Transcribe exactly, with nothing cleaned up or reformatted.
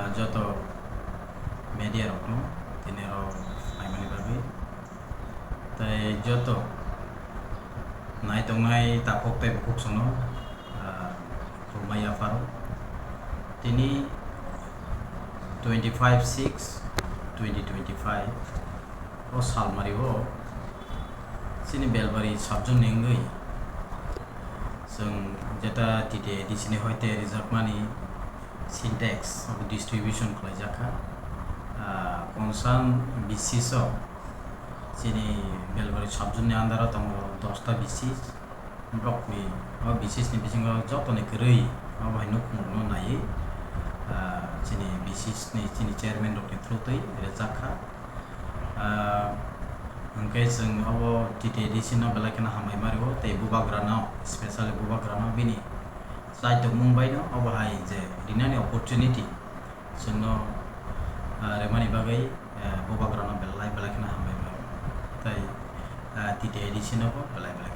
Joto media rokno tini rok phaimani bagwi, tei joto naitongnai takhuk tei bukhuk songno, ah, khulumya pharo. Tini twenty five six twenty twenty five o salmari o chini Belbari subzone ni wngwi chwng jeta T T A D C ni hoite rijak mani Sintex abo distribution khlaijak kha. Ah, concern B C S o chini Belbari subzone ni under o tongo dosta B C S. Borokni o B C S ni bisingo jotoni kwrwi abo hai nukhungrokno naiwi, ah, chini B C S ni chini chairman rokni through twi rwjak kha. Ah, hwnkhe chwng abo T T A D C no belai kheno hambai ma rwo tei bubagrano, specially bubagrano bini chai tongmung baino abo hai je rinani opportunity chwngno, ah, rwmani bagwi, ah, bubagrano belai belai kheno hambai ma rwo tei, ah, T T A D C no bo belai belai